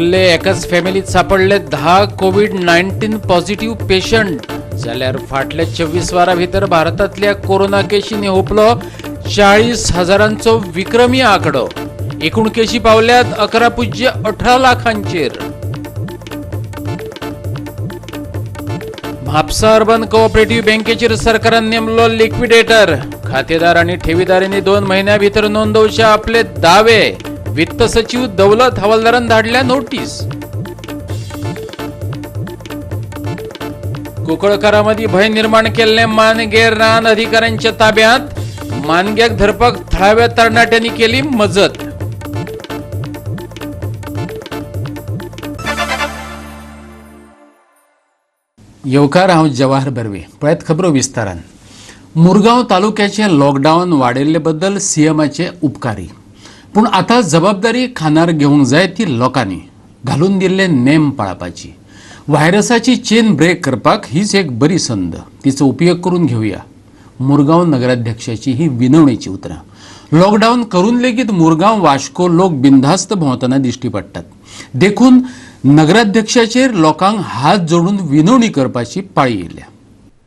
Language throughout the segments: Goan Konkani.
दवर्ले एकाच फॅमिलीत सापडले 10 कोविड-19 पॉझिटिव्ह पेशंट. जाल्यार फाटल्या 24 वरां भितर भारतांतल्या कोरोना केशींनी हुपलो 40,000चो विक्रमी आंकडो. एकूण केशी पावल्यात 11.18 लाखांचेर. म्हापसा अर्बन कोऑपरेटिव्ह बँकेचेर सरकारान नेमलो लिक्विडेटर. खातेदार आणि ठेवीदारांनी 2 महिन्या भितर नोंदवचे आपले दावे. वित्त सचिव दौलत हवालदारान धाडल्या नोटीस. कुंकळकारांमदीं भंय निर्माण केल्ले मानगे रान अधिकाऱ्यांच्या ताब्यात. मानग्याक धरपाक थळाव्या तरणाट्यांनी केली मजत. येवकार, हांव जवाहर बर्वे. पळयात खबरो विस्तारान. मुरगांव तालुक्याचें लॉकडावन वाडयल्ले बद्दल सीएमाचे उपकारी, पूण आतां जबाबदारी खांदार घेवंक जाय ती लोकांनी घालून दिल्ले नेम पाळपाची. व्हायरसाची चेन ब्रेक करपाक हीच एक बरी संद, तिचो उपयोग करून घेवया. मुरगांव नगराध्यक्षाची ही विनवणेची उतरां. लॉकडावन करून लेगीत मुरगांव वास्को लोक बिनधास्त भोंवतना दिश्टी पडटात, देखून नगराध्यक्षाचेर लोकांक हात जोडून विनवणी करपाची पाळी येयल्या.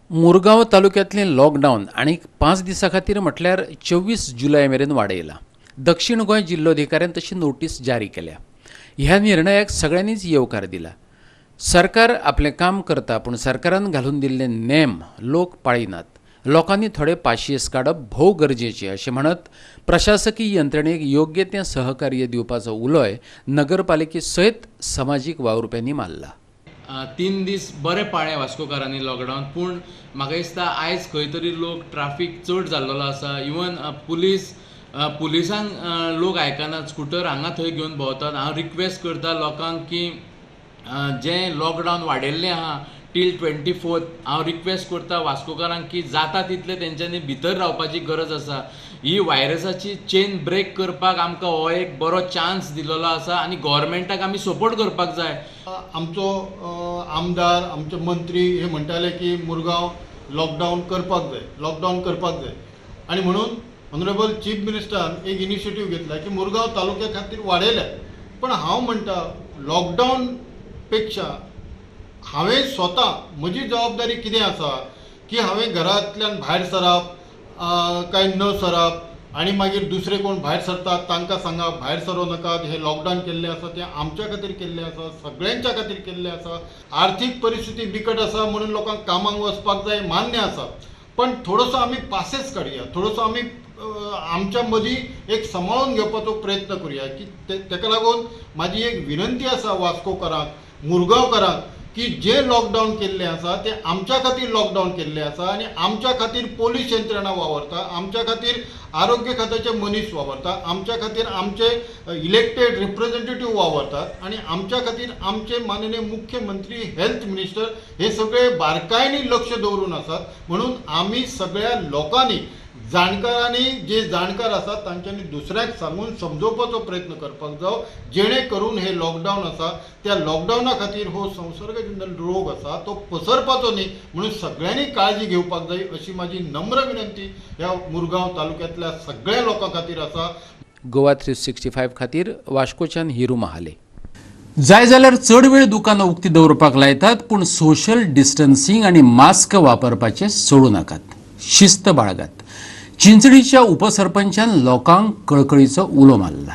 मुरगांव तालुक्यांतलें लॉकडावन आनीक 5 दिसां खातीर म्हटल्यार 24 जुलय मेरेन वाडयलां. दक्षिण गोंय जिल्लोधिकाऱ्यान तशी नोटीस जारी केल्या. ह्या निर्णयाक सगळ्यांनीच येवकार दिला. सरकार आपलें काम करता, पूण सरकारान घालून दिल्ले नेम लोक पाळिनात. लोकांनी थोडे पाशियेस काडप भोव गरजेचें अशें म्हणत प्रशासकीय यंत्रणेक योग्य तें सहकार्य दिवपाचो उलोय नगरपालिके सयत समाजीक वावुरप्यांनी मारला. 3 दीस बरे पाळ्ळे वास्कोकारांनी लॉकडावन, पूण म्हाका दिसता आयज खंय तरी लोक ट्राफीक चड जाल्लो आसा. इवन पुलिसांक लोक आयकनात, स्कुटर हांगा थंय घेवन भोंवतात. हांव रिक्वेस्ट करता लोकांक की जें लॉकडावन वाडयल्लें आहा टील 24, हांव रिक्वेस्ट करता वास्कोकारांक की जाता तितलें तेंच्यांनी भितर रावपाची गरज आसा. ही व्हायरसाची चेन ब्रेक करपाक आमकां हो एक बरो चान्स दिलेलो आसा आनी गव्हर्मेंटाक आमी सपोर्ट करपाक जाय. आमचो आमदार, आमचे मंत्री हे म्हणटाले की मुरगांव लॉकडावन करपाक जाय, लॉकडावन करपाक जाय. आनी म्हणून ऑनरेबल चीफ मिनिस्टरान एक इनिशिएटीव घेतला की मुरगांव तालुक्या खातीर वाडयल्या. पण हांव म्हणटा लॉकडावन पेक्षा हांवें स्वता म्हजी जबाबदारी कितें आसा की हांवें घरांतल्यान भायर सरप काय न सरप, आनी मागीर दुसरे कोण भायर सरतात तांकां सांगप भायर सरूं नाकात, हें लॉकडावन केल्लें आसा तें आमच्या खातीर केल्लें आसा, सगळ्यांच्या खातीर केल्लें आसा. आर्थीक परिस्थिती बिकट आसा म्हणून लोकांक कामाक वचपाक जाय, मान्य आसा, पण थोडोसो आमी पासेस काडया, थोडोसो आमी आमच्या मदीं एक सांबाळून घेवपाचो प्रयत्न करुया. की तेका लागून म्हाजी एक विनंती आसा वास्कोकारांक, मुरगांवकारांक की जे लॉकडावन केल्लें आसा तें आमच्या खातीर लॉकडावन केल्लें आसा आनी आमच्या खातीर पोलीस यंत्रणा वावरता, आमच्या खातीर आरोग्य खात्याचे मनीस वावरता, आमच्या खातीर आमचे इलेक्टेड रिप्रेझेंटेटीव वावरतात आनी आमच्या खातीर आमचे माननीय मुख्यमंत्री, हेल्थ मिनिस्टर हे सगळे बारकायेनी लक्ष दवरून आसात. म्हणून आमी सगळ्या लोकांनी, जाणकारांनी, जे जाणकार आसात तांच्यांनी दुसऱ्याक सांगून समजोवपाचो प्रयत्न करपाक जावो, जेणे करून हे लॉकडावन आसा त्या लॉकडावना खातीर हो संसर्गजन्य रोग आसा तो पसरपाचो न्ही, म्हणून सगळ्यांनी काळजी घेवपाक जाय अशी म्हाजी नम्र विनंती ह्या मुरगांव तालुक्यांतल्या सगळ्या लोकां खातीर आसा. गोवा 365 खातीर वास्कोच्यान हिरू महाले. जाय जाल्यार चड वेळ दुकानां उक्ती दवरपाक लायतात, पूण सोशल डिस्टन्सिंग आनी मास्क वापरपाचें सोडूं नाकात, शिस्त बाळगात. चिंचणीच्या उपसरपंचान लोकांक कळकळीचो उलो मारला.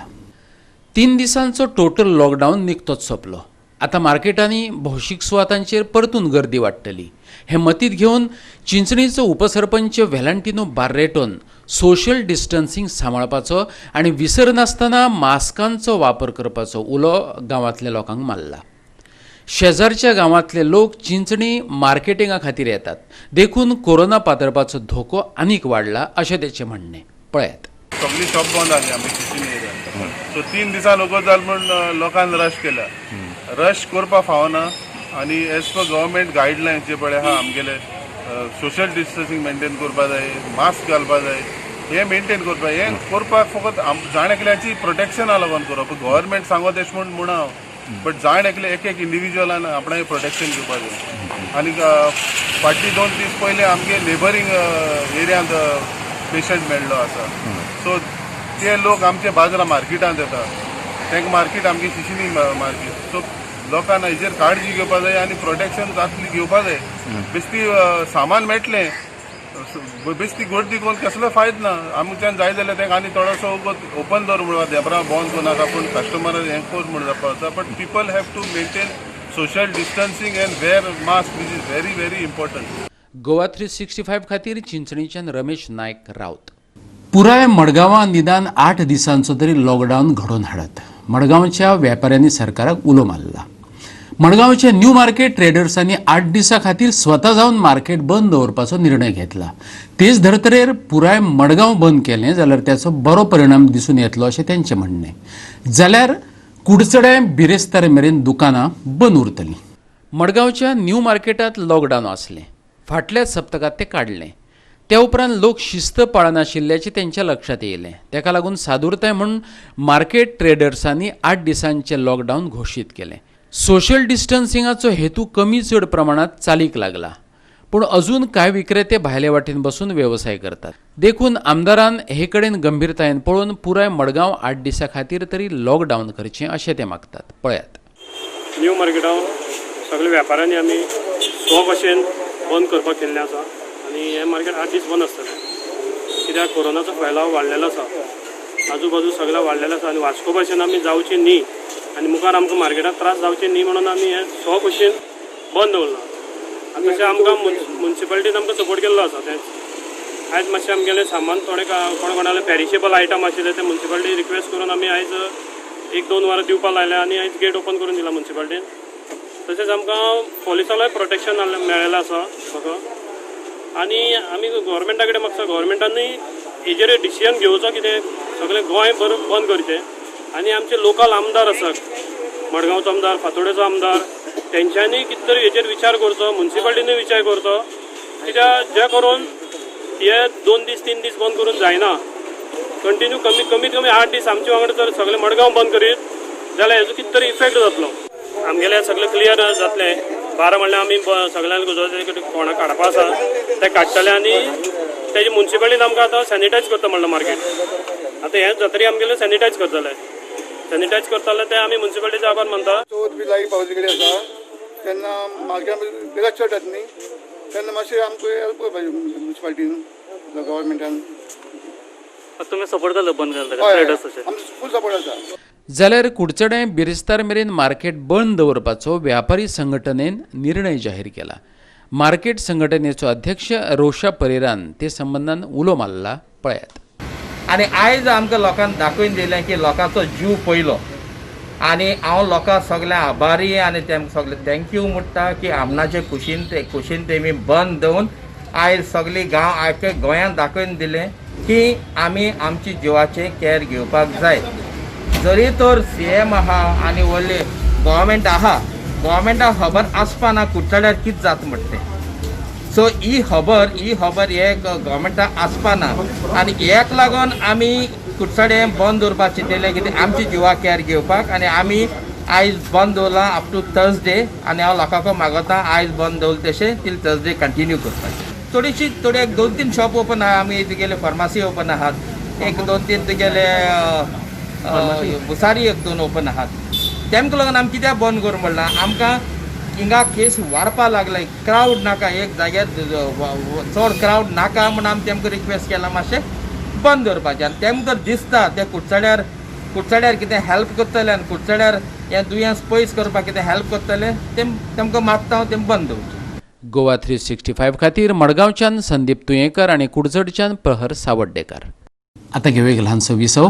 3 दिसांचो टोटल लॉकडावन निकतोच सोंपलो. आतां मार्केटांनी, भौशीक सुवातांचेर परतून गर्दी वाडटली हें मतींत घेवन चिंचणीचो उपसरपंच व्हॅलेंटिनो बार्रेटोन सोशल डिस्टन्सिंग सांबाळपाचो आनी विसरनासतना मास्कांचो वापर करपाचो उलो गांवांतल्या लोकांक मारला. शेजारच्या गांवांतले लोक चिंचणी मार्केटिंगा खातीर येतात, देखून कोरोना पातळपाचो धोको आनीक वाडला अशें तेचें म्हणणें. पळयात. सगळी शॉप बंद आसली आमची चिंचणी एरिया. सो 3 दिसां लोक जाल म्हूण लोकान रश केल्या. रश करपाक फावना आनी एज पर गव्हर्मेंट गायडलायन्स जे पळय आहा आमगेले, सोशल डिस्टन्सिंग मेंटेन करपा जाय, मास्क घालपा जाय, हें मेंटेन करपा, हें करपाक फकत जाण एकल्याची प्रोटेक्शना लागून करप. गव्हर्मेंट सांगत तशें म्हूण म्हणा हांव, बट जाण एकले एक एक इंडिविज्युअलान आपणाचें प्रोटेक्शन घेवपाक जाय. आनी फाटली 2 दीस पयलीं आमगे नेबरींग एरियांत पेशंट मेळ्ळो आसा. सो ते लोक आमचे बाजरा मार्केटांत येता. तांकां मार्केट आमगे शिशिनी मार्केट. सो लोकांक हेजेर काळजी घेवपा जाय आनी प्रोटेक्शन जातली घेवपा जाय. बेश्टी सामान मेळटलें, बेश्टी गर्दी करून कसलो फायदो ना. आमच्यान जाय जाल्यार तांकां आनी थोडोसो ओपन दवर म्हणून देबरां बंद करूं नाका, पूण कस्टमर हें कर म्हूण जावपा आसा. But people have to maintain social distancing and wear mask, which is very very important. Goa 365 खातीर चिंचणीच्यान रमेश नायक राऊत. पुराय मडगांवां निदान 8 दिसांचो तरी लॉकडावन घडोवन हाडात. मडगांवच्या वेपाऱ्यांनी सरकाराक उलो मारला. मडगांवच्या न्यू मार्केट ट्रेडर्सांनी 8 दिसां खातीर स्वता जावन मार्केट बंद दवरपाचो निर्णय घेतला. तेच धर्तरेर पुराय मडगांव बंद केलें जाल्यार त्याचो बरो परिणाम दिसून येतलो अशें तेंचें म्हणणें. जाल्यार कुडचडें बिरेस्तार मेरेन दुकानां बंद उरतलीं. मडगांवच्या न्यू मार्केटांत लॉकडावन आसलें. फाटल्या सप्तकांत तें काडलें. त्या उपरांत लोक शिस्त पाळनाशिल्ल्याचें तेंच्या लक्षांत येयलें. तेका लागून सादूरताय म्हूण मार्केट ट्रेडर्सांनी 8 दिसांचें लॉकडावन घोशीत केलें. सोशल डिस्टन्सिंगाचो हेतू कमी चड प्रमाणांत चालीक लागला, पूण अजून कांय विक्रेते भायले वाटेन बसून वेवसाय करतात. देखून आमदारान हे कडेन गंभीरतायेन पळोवन पुराय मडगांव 8 दिसां खातीर तरी लॉकडावन करचें अशें ते मागतात. पळयात. न्यू मार्केटांत सगळे व्यापाऱ्यांनी आमी 100 भशेन बंद करपाक केल्लें आसा आनी हें मार्केट 8 दीस बंद आसतलें. कित्याक कोरोनाचो फैलाव वाडलेलो आसा, आजूबाजू सगळें वाडलेलो आसा आनी वास्को भशेन आमी जावची न्ही आनी मुखार आमकां मार्केटाक त्रास जावचे न्ही म्हणून आमी हें 100 भशेन बंद दवरलां. आनी तशें आमकां मुन्सिपालिटीन आमकां सपोर्ट केल्लो आसा. तेंच आयज मातशें आमगेलें सामान थोडें कोण कोणालें पेरिशेबल आयटम आशिल्लें तें मुन्सिपालिटी रिक्वेस्ट करून आमी आयज 1-2 वरां दिवपाक लायलें आनी आयज गेट ओपन करून दिला मुन्सिपालिटीन. तशेंच आमकां पोलिसांय प्रोटेक्शन मेळ्ळेलें आसा म्हाका. आनी आमी गव्हर्मेंटा कडेन मागता, गव्हर्मेंटानूय हेजेर डिसिजन घेवचो कितें सगळें गोंय बंद करचें. आनी आमचे लोकल आमदार आसात, मडगांवचो आमदार, फातोडेचो आमदार, तेंच्यांनी कितें तरी हेजेर विचार करचो, मुन्सिपालिटीनूय विचार करचो. कित्याक जे करून हे 2 दीस 3 दीस बंद करून जायना, कंटिन्यू कमीत कमी 8 दीस आमचे वांगडा जर सगळें मडगांव बंद करीत जाल्यार हेजो कितें तरी इफेक्ट जातलो. आमगेलें सगळें क्लियर जातलें. 12 म्हणल्यार आमी सगळ्यांक कोणाक काडपा आसा ते काडटले आनी तेजी मुन्सिपालिटीन आमकां आतां सॅनिटायज करता म्हणलां मार्केट. आतां हें जातरी आमगेलें सॅनिटायज करतले, सॅनिटायज करतले ते आमी मुन्सिपालिटीचे आभार मानता. चवथ बी लागीं पावली कडेन आसा तेन्ना मार्केटान गिरायक चड जाता न्ही, तेन्ना मातशें आमकां हेल्प करपाक मुन्सिपालिटीन, गव्हर्मेंटान. तुमी सपोर्ट करता बंद करता ट्रेडर्स? आमचो फूल सपोर्ट आसा. जाल्यार कुडचडें बिरेस्तार मेरेन मार्केट बंद दवरपाचो व्यापारी संघटनेन निर्णय जाहीर केला. मार्केट संघटनेचो अध्यक्ष रोशा परेरान ते संबंदान उलो मारला. पळयात. आनी आयज आमकां लोकांक दाखोवन दिलें की लोकांचो जीव पयलो आनी हांव लोकांक सगळ्यांक आभारी आनी तेमकां सगळें thank you म्हणटा की आमनाचे कुशीन तेमी बंद दवरून आयज सगळी गांव आख्या गोंयांत दाखोवन दिलें की आमी आमची जिवाचें कॅर घेवपाक जाय. जरी तर सीएम आहा आनी व्हडले गव्हर्मेंट आहा, गव्हर्मेंटाक खबर आसपा ना कुडचड्यार कितें जाता म्हणटा तें. सो ही खबर हे गव्हर्मेंटाक आसपा ना आनी हेक लागून आमी कुडचडें बंद दवरपाक चिंतलें कितें आमची जिवा कॅर घेवपाक. आनी आमी आयज बंद दवरलां अप टू थर्सडे आनी हांव लोकांक मागता आयज बंद दवरलें तशें तील थर्सडे कंटिन्यू करपाचें. थोडीशी थोडे 2-3 शॉप ओपन आहा, आमी तुगेले फार्मासी ओपन आहात, 1-2-3 तुगेले भुसारी 1-2 ओपन आहात. तेमकां लागून आमी कित्याक बंद करूं म्हणलां, आमकां हिंगा केस वाडपाक लागले, क्रावड नाका, एक जाग्यार चड क्रावड नाका म्हूण आमी तेमकां रिक्वेस्ट केला मातशें बंद दवरपाचें. आनी तेमकां जर दिसता ते कुडचड्यार कितें हेल्प करतले आनी कुडचड्यार हें दुयेंस पयस करपाक कितें हेल्प करतले तेमकां मागता हांव तें बंद दवरचें. गोवा 365 खातीर मडगांवच्यान संदीप तुयेंकर आनी कुडचडच्यान प्रहर सावड्डेकर. आतां घेवया एक ल्हानसो विसव.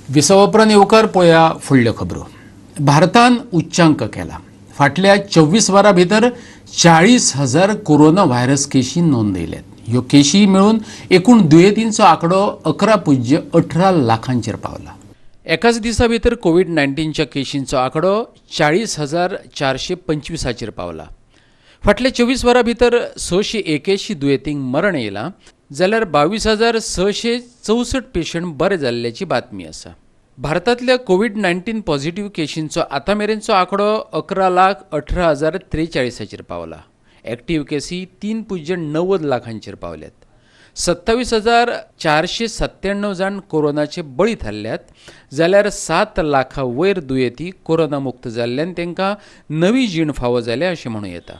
विसवा उपरांत येवकार पळया फुडल्यो खबरो. भारतान उच्चांक केला. फाटल्या 24 वरां भितर 40,000 कोरोना व्हायरस केशी नोंदयल्यात. ह्यो केशी मेळून एकूण दुयेंतींचो आंकडो 11.18 लाखांचेर पावला. एकाच दिसा भितर कोवीड 19च्या केशींचो आंकडो 40,425 पावला. फाटल्या 24 वरां भितर 681 दुयेंतींक मरण येयलां जाल्यार 22,664 पेशंट बरे जाल्ल्याची बातमी आसा. भारतांतल्या कोवीड 19 पॉझिटिव्ह केशींचो आतां मेरेनचो आंकडो 11,18,043 पावला. एक्टिव्ह केसी 3.90 लाखांचेर पावल्यात. 27,497 जाण कोरोनाचे बळी थारल्यात, जाल्यार 7 लाखा वयर दुयेंती कोरोना मुक्त जाल्ल्यान तांकां नवी जीण फावो जाल्या अशें म्हणूं येता.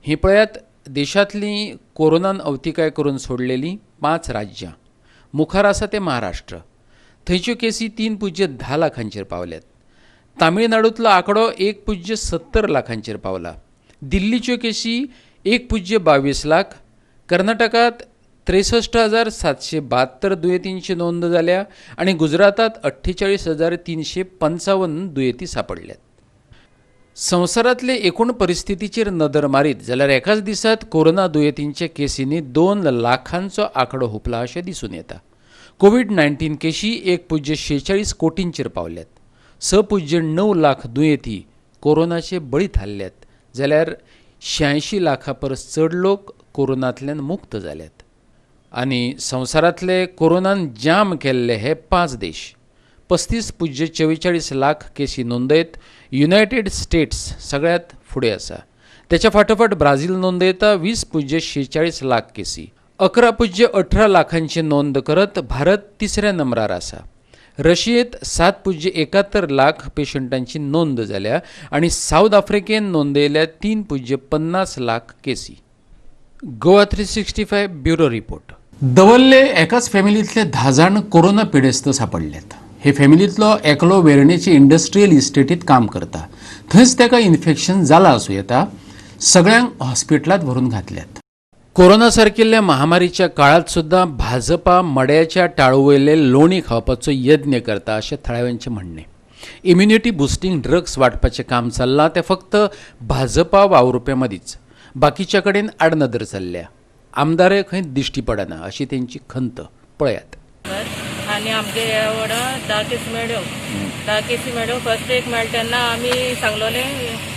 ही पळयात देशांतली कोरोनान अवतिकाय करून सोडलेली 5 राज्यां. मुखार आसा तें महाराष्ट्र, थंयच्यो केसी 3.10 लाखांचेर पावल्यात. तामिळनाडूंतलो आंकडो 1.70 लाखांचेर पावला. दिल्लीच्यो केसी 1.22 लाख. कर्नाटकांत 63,772 दुयेंतींची नोंद जाल्या आनी गुजरातांत 48,355 दुयेंती सांपडल्यात. संवसारांतले एकूण परिस्थितीचेर नदर मारीत जाल्यार एकाच दिसात कोरोना दुयेंतींच्या केसींनी 2 लाखांचो आंकडो हुपला अशें दिसून येता. कोवीड-19 केशी 1.46 कोटींचेर पावल्यात. 6.9 लाख दुयेंती कोरोनाचे बळी थारल्यात, जाल्यार 86 लाखां परस चड लोक कोरोनांतल्यान मुक्त जाल्यात. आनी संवसारांतले कोरोनान जाम केल्ले हे 5 देश. 35.44 लाख केसी नोंदयत युनायटेड स्टेट्स सगळ्यांत फुडें आसा. त्याच्या फाटोफाट ब्राझील नोंदयता 20.46 लाख केसी. 11.18 लाखांची नोंद करत भारत तिसऱ्या नंबरार आसा. रशियेंत 7.71 लाख पेशंटांची नोंद जाल्या आनी सावथ आफ्रिकेन नोंदयल्या 3.50 लाख केसी. Goa 365 bureau report. Davorlim एकाच फॅमिलींतले 10 जाण कोरोना पिडेस्त सांपडल्यात. हे फॅमिलींतलो एकलो वेर्णेचे इंडस्ट्रियल इस्टेटीत काम करता, थंयच ताका इन्फेक्शन जाला आसूं येता. सगळ्यांक हॉस्पिटलांत व्हरून घातल्यात. कोरोना सारकिल्ल्या महामारीच्या काळांत सुद्दां भाजपा मड्याच्या टाळू वयले लोणी खावपाचो यत्न करता अशें थळाव्यांचें म्हणणें. इम्युनिटी बुस्टींग ड्रग्स वांटपाचें काम चल्लां तें फक्त भाजपा वावुरप्यां मदींच, बाकीच्या कडेन आडनदर चल्ल्या. आमदारय खंय दिश्टी पडना अशी तेंची खंत. पळयात. आनी आमगे हे वडा 10 केसी मेळ्यो, 10 केसी मेळ्यो. फर्स्ट एक मेळटा तेन्ना आमी सांगलोले,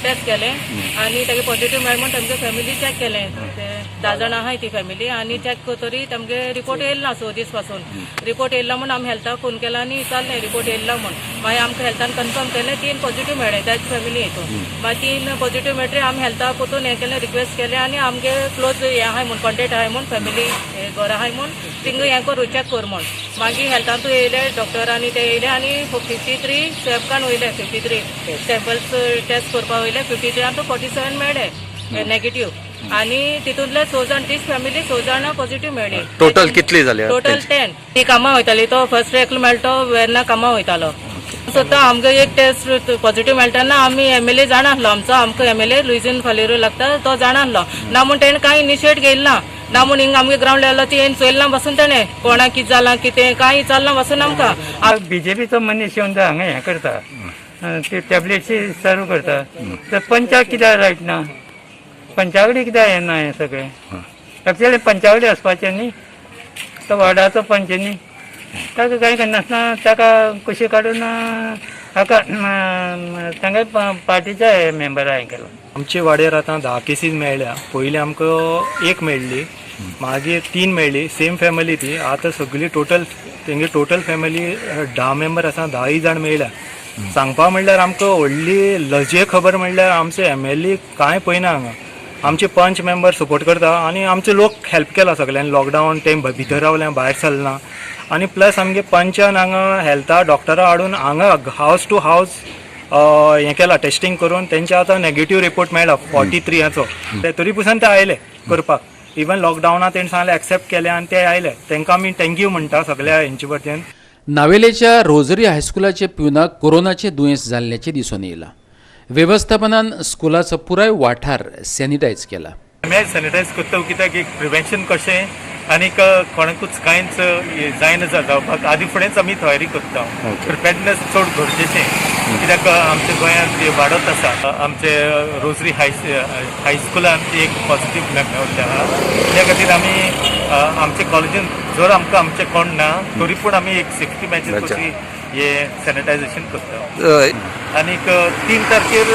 टेस्ट केलें आनी तेगे पॉझिटिव्ह मेळ म्हण तेमगे फॅमिली चॅक केलें. ते 10 जाणां आहाय ती फॅमिली आनी चॅक करतरी तेमगे रिपोर्ट येयला ना. 6 दीस पासून रिपोर्ट येयला म्हूण आमी हेल्थाक फोन केला आनी विचारलें रिपोर्ट येयला म्हूण. मागीर आमकां हेल्थान कन्फर्म केलें, 3 पॉझिटिव्ह मेळ्ळे त्याच फॅमिली हितून. मागीर 3 पॉझिटिव्ह मेळटरी आमी हेल्थाक परतून हें केलें, रिक्वेस्ट केलें आनी आमगे क्लोज हें आहाय म्हूण, कॉन्टेक्ट आहाय म्हूण, फॅमिली घर आहाय म्हूण थिंगा हें करूं, चॅक कर म्हूण. मागीर हेल्थांतूय येयले डॉक्टर आनी ते येयले आनी 53 स्वॅब वयले, 53 सॅम्पल्स टेस्ट करपा वयले. 53 आमकां 47 मेळ्ळे नेगेटीव आनी तितूंतले 6 जाण, तीच फॅमिली 6 जाणां पॉझिटिव्ह मेळ्ळी. टोटल कितली जाली? टोटल 10. ती कामां वयताली, तो फर्स्ट एकलो मेळटो वेर्ना कामां वयतालो. स्वता आमकां एक टेस्ट पॉझिटिव्ह मेळटना आमी एमएलए जाणा आसलो आमचो, आमकां एमएलए लुईझीन फालेरो लागता तो जाणा आसलो ना म्हूण तेणें कांय इनिशिएट घेयला ना. ना म्हूण हिंगा आमगे ग्रावंड लेवलार ती येवन चोयला बसून तेणें कोणाक कितें जालां कितें कांय विचारलां बसून आमकां. बीजेपीचो मनीस येवन हांगा हें करता, ते टॅबलेट्सी सर्व करता, तर पंचाक कित्याक रायट ना? पंचा कडेन कित्याक हें ना? हें सगळें एक्चुअली पंचा कडेन वचपाचें न्ही, तो वॉर्डाचो पंच न्ही, ताका कांय करनासतना ताका कशी काडून हाका तांगे पार्टीच्या मेंबरा हें केलां. आमचे वाड्यार आतां 10 केसीस मेळ्ळ्या. पयलीं आमकां 1 मेळ्ळी, मागीर 3 मेळ्ळी, सेम फॅमिली ती. आतां सगळी टोटल तेंगे टोटल फॅमिली 10 मेंबर आसा, 10 जाण मेळ्ळ्या. सांगपा म्हणल्यार आमकां व्हडली लजे खबर म्हणल्यार आमचे एमएलए कांय पळयना हांगा. आमचे पंच मेंबर सपोर्ट करता आनी आमचे लोक हेल्प केला सगळ्यांनी. लॉकडावन ते भितर रावले, भायर सरना आनी प्लस आमगे पंचान हांगा हेल्था डॉक्टरां हाडून हांगा हावस टू हावस हें केला, टेस्टिंग करून तेंचे आतां नेगेटीव रिपोर्ट मेळ्ळा 43हाचो. तरी पसून ते आयले करपाक. इवन लॉकडावनात तेणें सांगलें, एक्सेप्ट केलें आनी ते आयले. तांकां आमी thank you म्हणटा सगळ्या हेंचे वतीन. नावेलेच्या रोझरी हायस्कुलाचे प्युनाक कोरोनाचे दुयेंस जाल्ल्याचें दिसून येयलां. वेवस्थापनान स्कुलाचो पुराय वाठार सॅनिटायज केला. आमी सॅनिटायज करता कित्याक एक प्रिवेन्शन कशें आनीक कोणाकूच कांयच जायना जावपाक आदी फुडेंच आमी तयारी करता. प्रिपेडनेस चड गरजेचें कित्याक आमच्या गोंयांत वाडत आसा. आमचे रोजरी हायस्कुलान एक पॉझिटीव मेळ्ळें आहा. त्या खातीर आमी आमच्या कॉलेजीन जर आमकां आमचें कोण ना तरी पूण आमी एक सेफ्टी मेजर कशी हे सॅनिटायझेशन करता. आनीक 3 तारखेर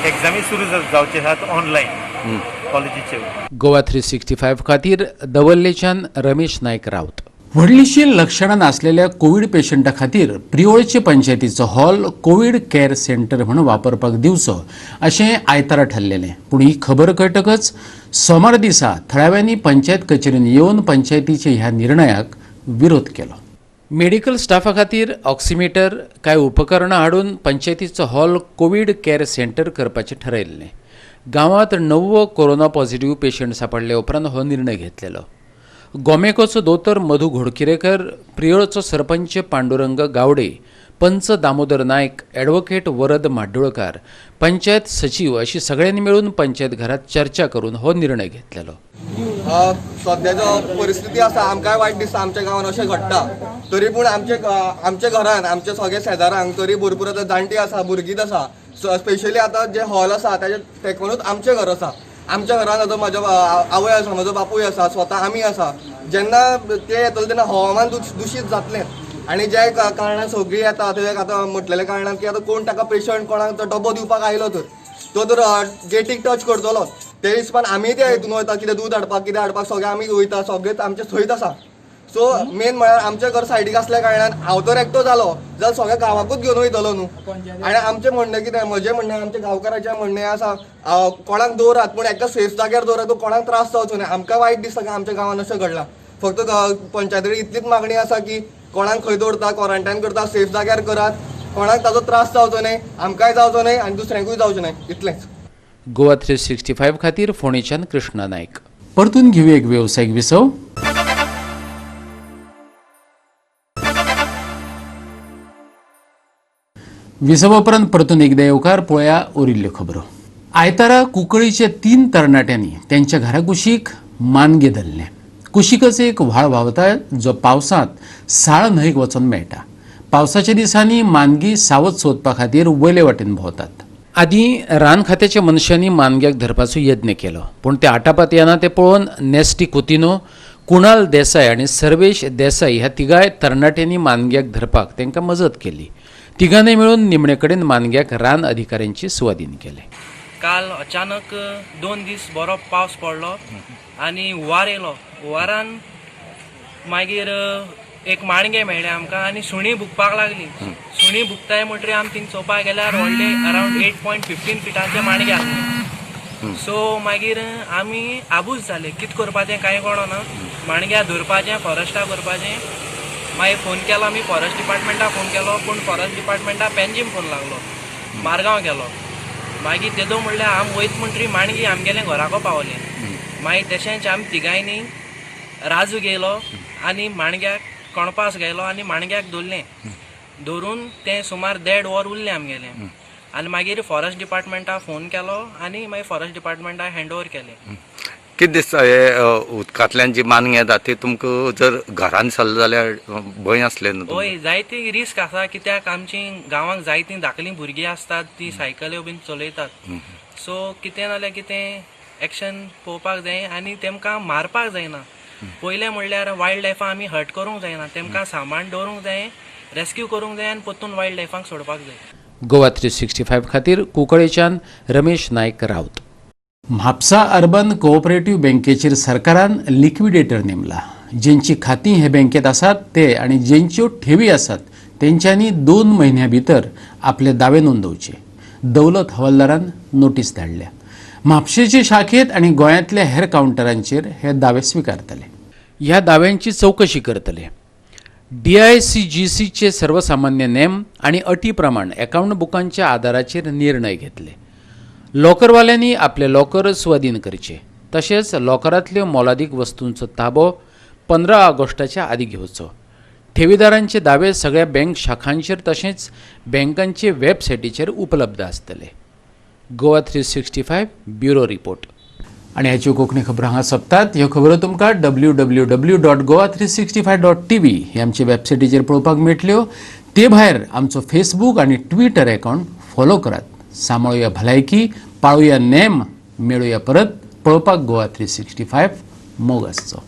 एग्जामी सुरू जावचे आहात ऑनलायन कॉलेजीच्यो. गोवा 365 खातीर दवर्लेच्यान रमेश नायक राऊत. व्हडलीशी लक्षणां नासलेल्या कोवीड पेशंटा खातीर प्रियोळचे पंचायतीचो हॉल कोवीड केअर सेंटर म्हणून वापरपाक दिवचो अशें आयतारा ठरलेलें. पूण ही खबर कळटकच सोमार दिसा थळाव्यांनी पंचायत कचेरीन येवन पंचायतीच्या ह्या निर्णयाक विरोध केलो. मेडिकल स्टाफा खातीर ऑक्सिमिटर कांय उपकरणां हाडून पंचायतीचो हॉल कोवीड केअर सेंटर करपाचें ठरयल्लें. गांवांत 9 कोरोना पॉझिटिव्ह पेशंट सांपडले उपरांत हो निर्णय घेतलेलो. गोमेकोचो दोतोर मधू घोडकिरेकर, प्रियोळचो सरपंच पांडुरंग गावडे, पंच दामोदर नायक, ॲडव्होकेट वरद म्हाड्डोळकार, पंचायत सचीव अशी सगळ्यांनी मिळून पंचायत घरात चर्चा करून हो निर्णय घेतलेलो. सध्या जो परिस्थिती आसा आमकांय वायट दिसता आमच्या गांवांत अशें घडटा, तरी पूण आमच्या घरान आमच्या सगळे शेजारांक तरी भरपूर आतां जाणटी आसा, भुरगींच आसा. स्पेशली आतां जे हॉल आसा ताजे तेकूनच आमचें घर आसा. आमच्या घरान आतां म्हज्या आवय आसा, म्हजो बापूय आसा, स्वता आमी आसा. जेन्ना ते येतले तेन्ना हवामान दुशीत जातलें आनी ज्या कारणान सगळीं येता ते आतां म्हटलेल्या कारणान की आतां कोण ताका पेशंट कोणाक तो डबो दिवपाक आयलो तर तो तर गेटीक टच करतलो. ते हिसपान आमी त्या हितून वयता, कितें दूद हाडपाक कितें हाडपाक सगळें आमी वयता, सगळें आमचें थंयच आसा. सो मेन म्हळ्यार आमचें घर सायडीक आसल्या कारणान हांव तर एकटो जालो जाल्यार सगळ्या गांवाकूच घेवन वयतलो न्हू. आनी आमचें म्हणणें कितें, म्हजें म्हणणें आमच्या गांवकाराचें म्हणणें आसा कोणाक दवरात पूण एका सेफ जाग्यार दवरात, तो कोणाक त्रास जावचो न्हय. आमकां वायट दिसता की आमच्या गांवान अशें घडलां. फक्त पंचायती इतलीच मागणी आसा की कोणाक खंय दवरता, क्वॉरंटायन करता, सेफ जाग्यार करात, कोणाक ताजो त्रास जावचो न्हय, आमकांय जावचो न्हय आनी दुसऱ्यांकूय जावचो न्हय, इतलेंच. गोवा 365 खातीर फोंडेच्यान कृष्णा नायक. परतून घेवया एक वेवसायीक विसव. विसवा उपरांत परतून एकदा येवकार. पळया उरिल्ल्यो खबरो. आयतारा कुंकळीचे 3 तरणाट्यांनी त्यांच्या घरा कुशीक मानगे धरलें. कुशीकच एक व्हाळ व्हांवता जो पावसांत साळ न्हंयक वचून मेळटा. पावसाच्या दिसांनी मानगी सावत सोदपा खातीर वयले वाटेन भोंवतात. आदीं रान खात्याच्या मनशांनी मानग्याक धरपाचो यत्न केलो, पूण ते आटापात येना तें पळोवन नेस्टी कुतिनो, कुणाल देसाय आनी सर्वेश देसाई ह्या तिगाय तरणाट्यांनी मानग्याक धरपाक तांकां मजत केली. तिगांनी मेळून निमणे कडेन मानग्याक रान अधिकाऱ्यांची सुवादीन केले. काल अचानक 2 दीस बरो पावस पडलो आनी हुंवार येयलो. हुंवारान मागीर एक माणगे मेळ्ळें आमकां आनी सुणीं भुकपाक लागलीं. सुणीं भुकताय म्हणटरी आमी थिंग चोवपाक गेल्यार व्हडले अरावंड 8.15 फिटांचे माणगे आसले. सो मागीर आमी आबूज जाले, कितें करपाचें कांय कळना. माणग्या धरपाचें, फॉरेस्टा करपाचें. मागीर फोन केलो आमी फॉरेस्ट डिपार्टमेंटाक फोन केलो, पूण फॉरेस्ट डिपार्टमेंटाक पेंजीम फोन लागलो, मारगांव गेलो. मागीर तेदो म्हणल्यार आमी वयत म्हणटरी माणगी आमगेलें घराको पावलें. मागीर तशेंच आमी तिगांयनी राजू गेलो आनी माणग्याक कणपास गेलो आनी माणग्याक धरलें. धरून तें सुमार 1.5 वर उरलें आमगेलें. आनी मागीर फॉरेस्ट डिपार्टमेंटाक फोन केलो आनी मागीर फॉरेस्ट डिपार्टमेंटाक हँड ओवर केलें. कितें दिसता हे उदकांतल्यान जी मानगें येता ती तुमकां जर घरान सरलें जाल्यार भंय आसलें न्हू? हय, जायती रिस्क आसा, कित्याक आमची गांवांक जायतीं धाकलीं भुरगीं आसतात, ती सायकल्यो बीन चलयतात. सो कितें नाल्यार कितें एक्शन पळोवपाक जाय आनी तेमकां मारपाक जायना. पयलें म्हणल्यार वायल्ड लायफाक आमी हर्ट करूंक जायना, तेमकां सांबाळून दवरूंक जाय, रेस्क्यू करूंक जाय आनी परतून वायल्ड लायफाक सोडपाक जाय. गोवा 365 खातीर कुंकळेच्यान रमेश नायक राऊत. म्हापसा अर्बन कोऑपरेटिव्ह बँकेचेर सरकारान लिक्विडेटर नेमला. जेंची खातीं हे बँकेत आसात ते आनी जेंच्यो ठेवी आसात तेंच्यांनी 2 म्हयन्यां भितर आपले दावे नोंदोवचे. दौलत हवालदारान नोटीस धाडल्या. म्हापशेचे शाखेत आनी गोंयांतल्या हेर कावंटरांचेर हे दावे स्विकारतले. ह्या दाव्यांची चवकशी करतले. DICGCचे सर्वसामान्य नेम आनी अटी प्रमाण अकावंट बुकांच्या आदाराचेर निर्णय घेतले. लॉकरवाल्यांनी आपले लॉकर स्वाधीन करचे, तशेंच लॉकरांतल्यो मोलादीक वस्तूंचो ताबो 15 ऑगस्टाच्या आदी घेवचो. ठेवीदारांचे दावे सगळ्या बँक शाखांचेर तशेंच बँकांचे वेबसायटीचेर उपलब्ध आसतले. Goa 365 bureau report. आनी ह्याच्यो कोंकणी खबरो हांगा सोंपतात. ह्यो खबरो तुमकां www.goa365.tv ही आमचे वेबसायटीचेर पळोवपाक मेळटल्यो. ते भायर आमचो फेसबूक आनी ट्विटर अकावंट फॉलो करात. सांबाळुया भलायकी, पाळुया नेम, मेळुया परत पळोवपाक गोवा 365. मोग आसचो.